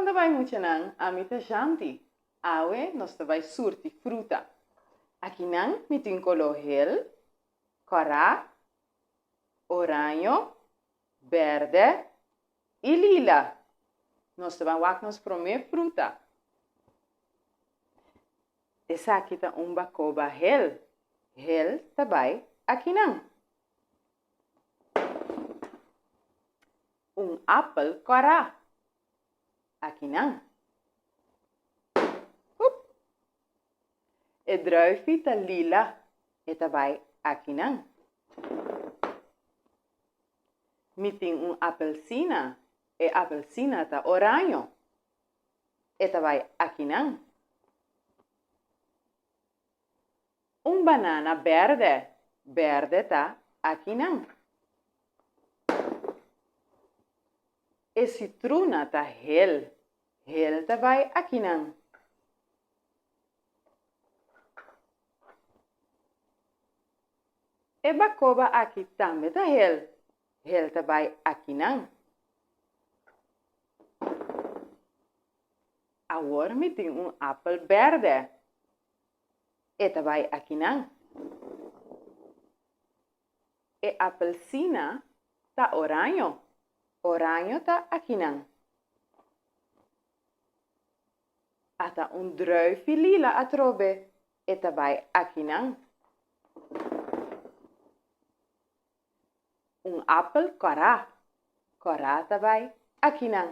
Kon ta bai muchanan? Ami ta Shanti. Awe nos ta bai surti fruta. Akinan mi tin koló hel, kòrá, oraño, bèrdè i lila. Nos ta bai wak nos promé fruta. Esaki ta un bakoba hel. Hel ta bai akinan. Un apel kòrá. Akinan. Hup! E druifi ta lila. E ta bai akinan. Mi tin un apelsina. E apelsina ta oraño. E ta bai akinan. Un banana bèrdè. Bèrdè ta akinan. E sitruna ta hel. Hel ta bai akinan. E bakoba aki tambe ta hel. Hel ta bai akinan. Awor mi tin un apel bèrdè. E ta bai akinan. E apelsina ta oraño. Oraño ta akinan. Ata un druifi lila atrobe. E ta bai akinan. Un apel kòrá. Kòrá ta bai akinan.